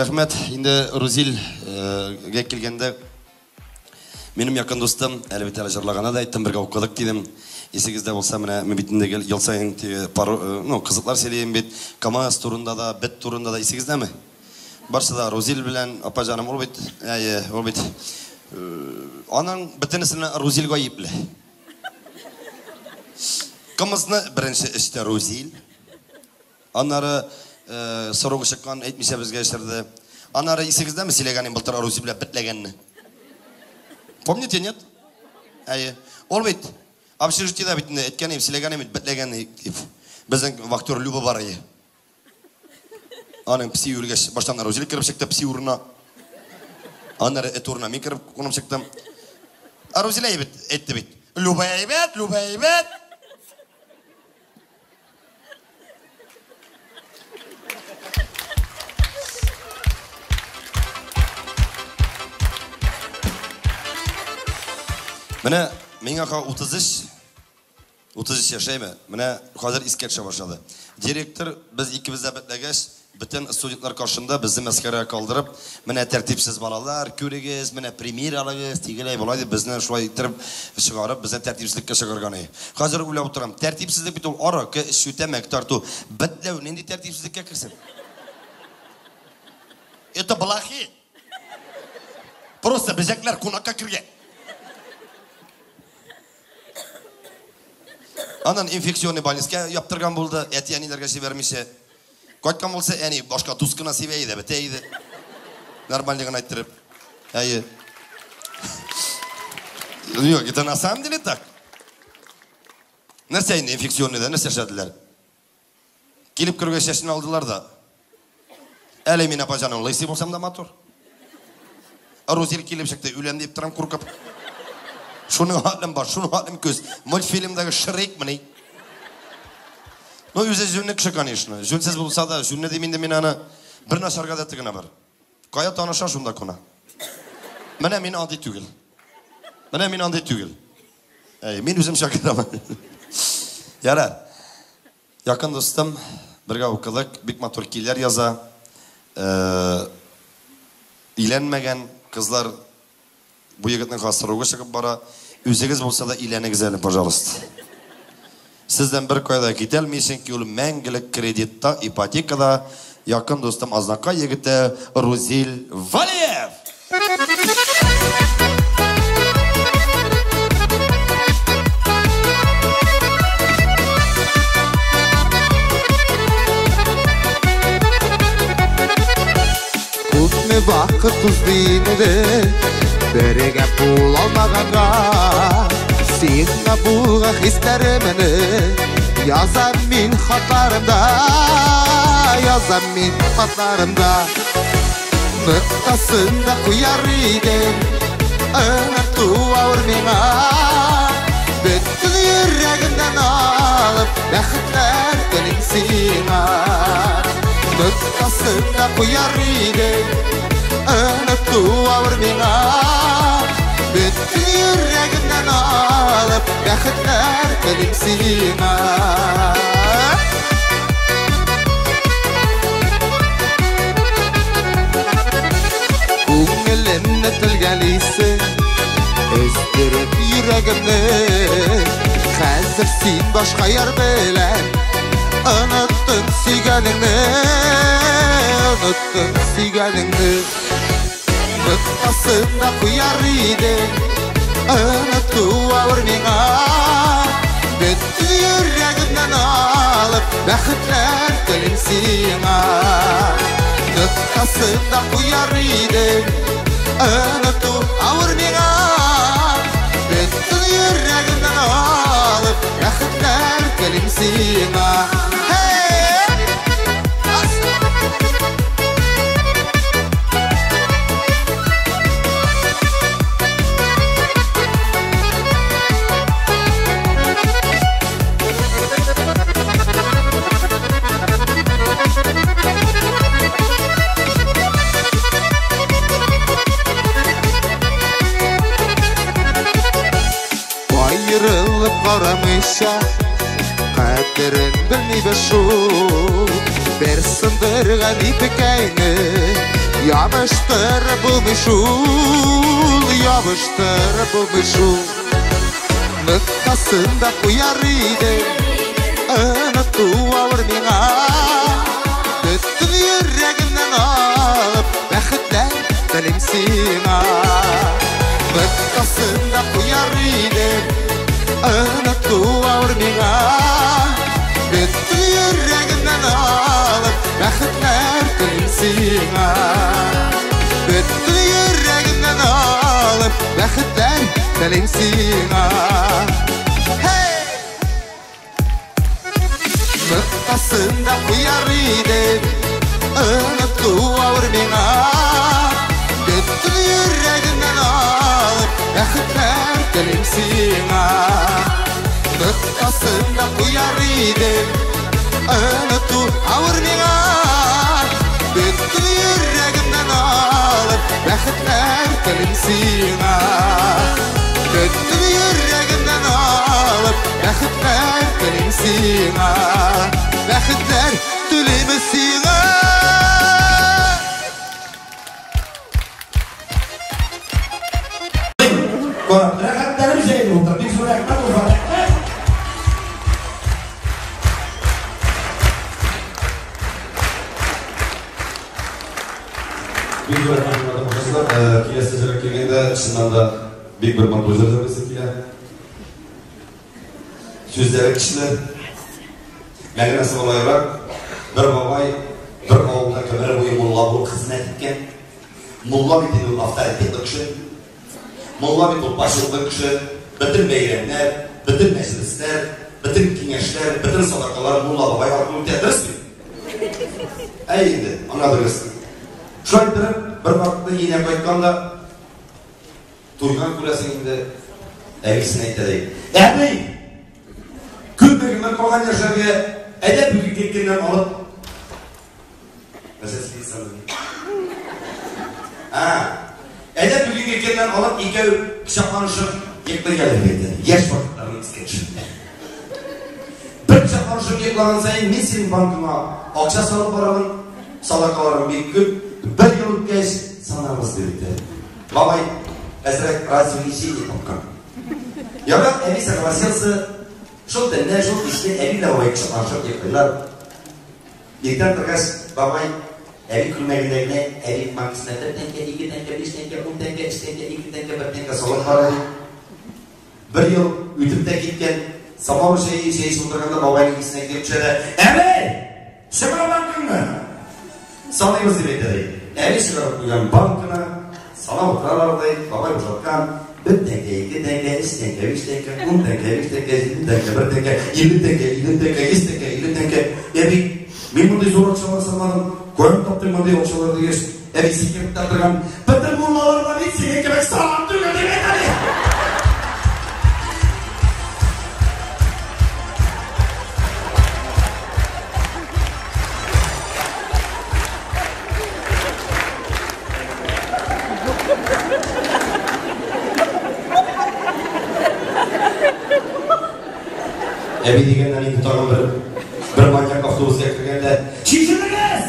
Рәхмәт. Инде Рузилгә килгәндә, минем якын дустым, әле бит әле җырлаганда да әйттем, бергә укыдык дидем. Исегездә булса, менә мин бит инде гел ел саен теге пару, ну, кызыклар сөйлим бит. КАМАЗ турында да, бет турында да исегездәме? Барсы да Рузил белән, апа җаным, ул бит, әйе, ул бит. Аның бөтенесенә Рузил гаепле. Кымызны беренче эчте Рузил. Аннары срогы чыккан, әйтмичә безгә эчерде. Аннары исегездәме сөйләгән идем былтыр Рузил белән бетләгәнне? Помните, нет? Әйе. Ул бит общежитиедә бит инде әйткән идем, сөйләгән идем бит, бетләгән дип. Безнең вахтер Люба бар иде. Аның пси үлгәч, баштан Рузил кереп чыкты пси урынына. Аннары эт урынына мин кереп кунып чыктым. Ә Рузил әйбәт әйтте бит. Люба әйбәт, Люба әйбәт. Менә миңа 33 яшәйме? Менә хәзер искә төшә башлады. Директор без икебез дә бетләгәч, бөтен студентлар каршында безне мәсхәрәгә калдырып, менә тәртипсез балалар, күрегез, менә премьер алыгыз, тигеләй болай дип безне шулай иттереп чыгарып, безне тәртипсезлеккә чыгарган иде. Хәзер уйлап утырам, тәртипсезлек бит ул аракы эчү, тәмәке тарту, бетләү нинди тәртипсезлеккә керсен? Это блохи. Просто бөҗәкләр кунакка кергән. Аннан инфекционный больницага яптырган булды, әти-әниләргә җибәрмичә. Кайткан булса, әни башка дус кына сибә иде, бетә иде. Нормально гына әйттереп. Әйе. Юк, это на самом деле так. Нәрсә инде инфекционныйда, нәрсә эшләделәр? Килеп керүгә чәчен алдылар да. Әле мин апа җаным лысый булсам да матур. Рузил килеп чыкты, үләм дип торам куркып. Шуның хәтлем бар, шуның хәтлем күз. Мультфильмдагы Шрек мени? Ну, үзе җүнле кеше, конечно. Җүнсез булса да, җүнле дим инде мин аны. Бер начар гадәте генә бар. Кая таныша, шунда куна. Менә мин андый түгел. Менә мин андый түгел. Әй, мин үзем чакырам. Ярар. Якын дустым, бергә укыдык, бик матур көйләр яза. Өйләнмәгән кызлар бу егетнең срогы чыгып бара. Үзегез булса да өйләнегез әле, пожалуйста. Сездән бер кая да китә алмый, чөнки ул мәңгелек кредитта, ипотекада. Якын дустым Азнакай егете Рузил Валиев! Күпме вакыт узды инде, бергә була алмаганга. Сиңа булган хисләремне язам мин хатларымда, язам мин хатларымда. Ноктасын да куяр идем, оныту авыр миңа. Бөтен йөрәгемнән алып, бәхетләр телим сиңа. Ноктасын да куяр идем, оныту авыр миңа. Бөтен йөрәгемнән алып, бәхетләр телим сиңа. Күңелемне телгәлисең, өздереп йөрәгемне. Хәзер син башка яр белән оныттың сөйгәнеңне, оныттың сөйгәнеңне. Ноктасын да куяр идем, оныту авыр миңа. Бөтен йөрәгемнән алып, бәхетләр телим сиңа. Ноктасын да куяр идем, оныту авыр миңа. Бөтен йөрәгемнән алып, бәхетләр телим сиңа. Аерылып карамыйча, кадерен белмибез шул. Бер сындырган ипекәйне Ябыштырып булмый шул, ябыштырып булмый шул. Ноктасын да куяр идем, оныту авыр миңа. Бөтен йөрәгемнән алып, бәхетләр телим сиңа. Ноктасын да куяр идем, оныту авыр миңа. Бөтен йөрәгемнән алып, бәхетләр телим сиңа. Бөтен йөрәгемнән алып, бәхетләр телим сиңа. Hey! Ноктасын да куяр идем, оныту авыр миңа. Бөтен йөрәгемнән алып, бәхетләр телим сиңа. Ноктасын да куяр идем, оныту авыр миңа. Бөтен йөрәгемнән алып, бәхетләр телим сиңа. Бөтен йөрәгемнән алып, бәхетләр телим сиңа. Бәхетләр телим сиңа. Рәхәтләнеп җәелеп утыр. Бик зур рәхмәт ул. Бик зур рәхмәт, тамашачылар. Киләсе җырга килгәндә, чыннан да бик бер матур җыр җырлыйсы килә. Сүзләре көчле. Мәгънәсе болайрак: бер бабай бер авылда гомер буе мулла булып хезмәт иткән. Мулла бит инде ул авторитетлы кеше. Мулла бит ул почетлы кеше. Бөтен бәйрәмнәр, бөтен мәҗлесләр, бөтен киңәшләр, бөтен садакалар мулла бабай аркылы үтә, дөрес бит? Әй инде, аңладыгыз. Шулай иттереп, бер вакытта өенә кайткан да, туйган күрәсең инде, әбисенә әйтә ди: "Әби, күпме гомер калган яшәргә, әйдә бүгенге көннән алып." Нәрсә сөйлисең? А, әйдә бүгенге көннән алып икәү кочакланышып йоклыйк әле, дип әйтә. Яшь вакытларын искә төшереп. Бер кочакланышып йоклаган саен мин синең банкыңа акча салып барамын, садакаларым бик күп, бер ел үткәч санарбыз, дип әйтә. Бабай әзрәк развлечение тапкан. Ярар, әби согласился. Шул төнне, шул кичне әби белән бабай кочакланышып йоклыйлар. Иртән торгач, бабай әби күлмәгендә генә әби банкасына бер тәңкә, ике тәңкә, биш тәңкә, ун тәңкә, өч тәңкә, ике тәңкә, бер тәңкә салып бара ди. Бер ел үтеп тә киткән. Самавыр чәе чәй эчеп утырганда бабайның исенә килеп төшә дә: "Әби, чыгар банкаңны! Саныйбыз", дип әйтә ди. Әби чыгарып куйган банканы санап утыралар ди. Бабай бушаткан: бер тәңкә, ике тәңкә, өч тәңкә, биш тәңкә, ун тәңкә, биш тәңкә, җиде тәңкә, бер тәңкә, 50 тәңкә, 50 тәңкә, 100 тәңкә, 50 тәңкә. "Әби, мин мондый зур акчалар санмадым. Каян таптың мондый акчалар?" дигәч, әби сикереп тә торган: "Бөтен муллалар да бит синең кебек саран түгел", дип әйтә ди. Әби дигәннән инде тагын бер маньяк автобуска кергәндә: "Чишенегез!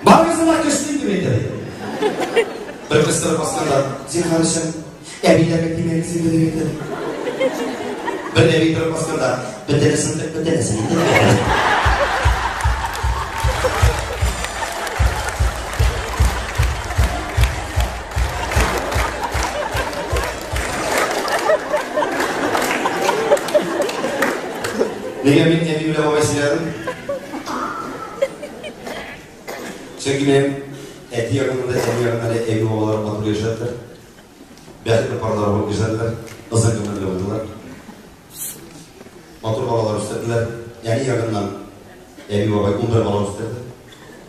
Барыгызны да көчлим", дип әйтә ди. Бер кыстырып басканда: "Зинһар өчен, әбиләргә тимәгез инде", дип әйтә. Бер әби торып басканда: "Бөтенесен тек, бөтенесен инде", дип әйтә. Нигә мин әби белән бабай сөйләдем? Чөнки минем әти ягында да, әни ягында да әби бабаларым матур яшәделәр. Бәхетле парлар булып яшәделәр. Озын гомерле булдылар. Матур балалар үстерделәр. Әни ягыннан әби бабай 11 бала үстерде.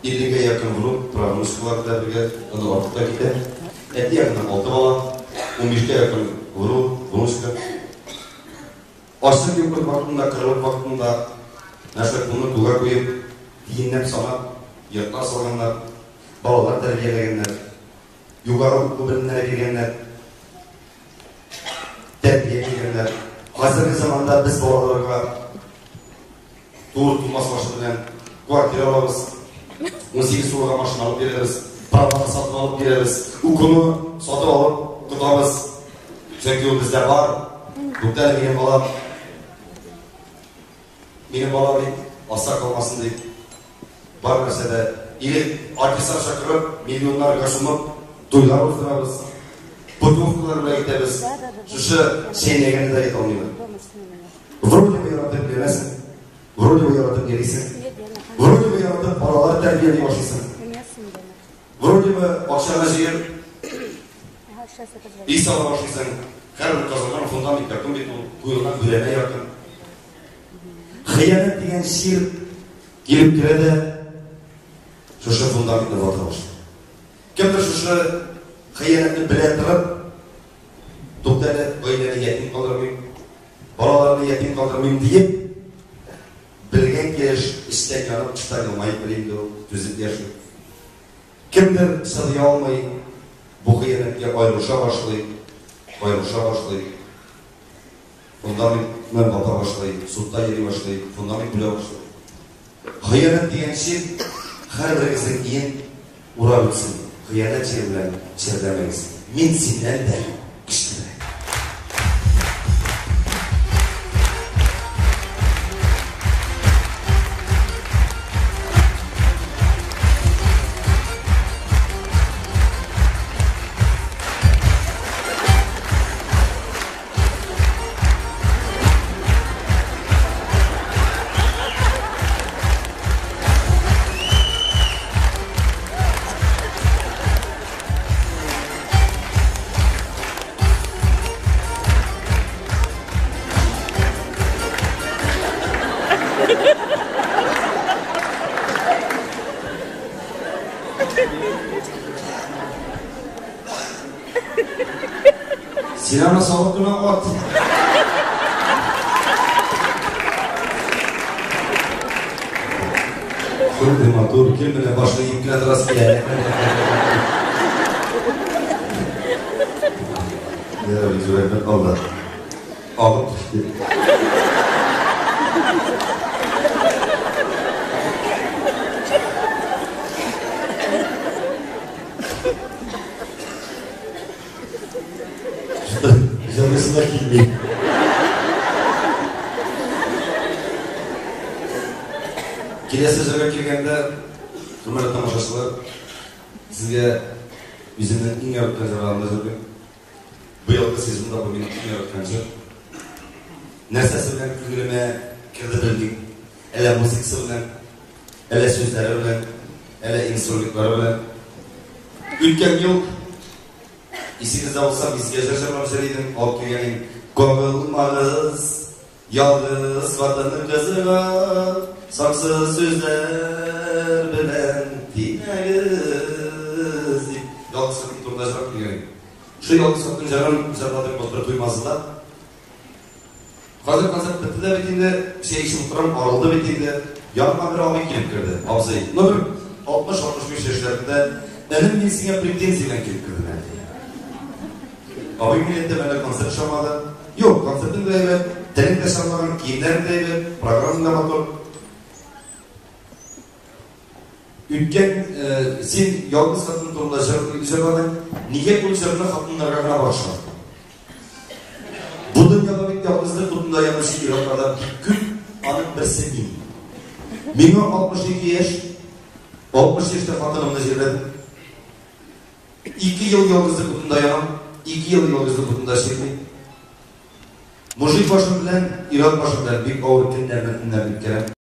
50-гә якын внук, правнучкалар белән бергә, аны артык та китә. Әти ягыннан 6 бала, 15-кә якын внук, внучка. Ачлык юклык вакытында, кырылык вакытында нәрсә кулны кулга куеп, тиенләп санап, йортлар салганнар, балалар тәрбияләгәннәр, югары уку белемнәре биргәннәр, тәрбия биргәннәр. Хәзерге заманда без балаларга туры тумас башы белән квартира алабыз, 18 сумга машина алып бирәбез, праваны сатып алып бирәбез, укуны сатып алып тотабыз. Чөнки ул бездә бар. Туктале, минем балам. Минем балам бит аста калмасын дип. Бар нәрсәдә или артистлар чакырып, миллионнарга чумып, туйлар уздырабыз. Путевкалар белән итәбез. Шушы чәйнәгәнне дә әйтә алмыйбыз. Вроде бы яратып йөрәсең, вроде бы яратып йөрисең, вроде бы яратып балалар тәрбияли башлыйсың. Вроде бы акчаны җыеп, өй сала башлыйсың. Һәрбер казылган фундамент якын бит ул, куелган бүрәнә якын. Хыянәт дигән чир килеп керә дә шушы фундаментны вата башлый. Кемдер шушы хыянәтне белә торып, туктале, гаиләне ятим калдырмыйм, балаларны ятим калдырмыйм диеп, белгән килеш эчтән янып, тыштан елмаеп йөри инде ул, түзеп яши. Кемдер чыдый алмый, бу хыянәткә аерылыша башлый, аерылыша башлый. Фундаментны бата башлый, судта йөри башлый, фундамент бүлә башлый. Хыянәт дигән чир һәрберегезнең иен урап үтсен. Хыянәт чире белән чирләмәгез. Мин синнән дә көчлерәк. Син аны салып кына ат. Шундый матур, кем белән башны иеп кенә торасы килә. Я, рәхмәт алда. Агып төште. Җылысы да килми. Киләсе җырга килгәндә, хөрмәтле тамашачылар, сезгә үземнең иң яраткан җырларымны җырлыйм. Быелгы сезонда бу минем иң яраткан җыр. Нәрсәсе белән күңелемә керде белмим. Әллә музыкасы белән, әллә сүзләре белән, әллә инструментлары белән. Үткән ел исегездә булса, мин сезгә җыр җырлап җыр идем, алып килгән идем. Кагылмагыз, ялгыз хатын кызыга, саксыз сүзләр белән тимәгез дип, ялгыз хатын турында җырлап килгән идем. Шул ялгыз хатын җырын җырладым былтыр Туймазыда. Хәзер концерт бетте дә бит инде, чәй эчеп утырам, арылды бит инде. Яныма бер абый килеп керде, абзый. Ну, бер 60-65 яшьләрендә. Энем, мин сиңа претензия белән килеп кердем әле. Абый, мин әйтәм, әллә концерт ошамады. Юк, концертың да әйбәт, телең дә чарлаган, киемнәрең дә әйбәт, программаң да матур. Үткән син ялгыз хатын турында җыр җырладың. Нигә ул җырны хатыннарга гына багышладың? Бу дөньяда бит ялгызлык утында янучы ир-атлардан бик күп, аның берсе мин. Миңа 62 яшь, 60 яшьтә хатынымны җирләдем. 2 ел ялгызлык утында янам, 2 ел ялгызлык утында чирлим. Мужик башым белән, ир-ат башым белән бик авыр көннәрне, төннәрне үткәрәм.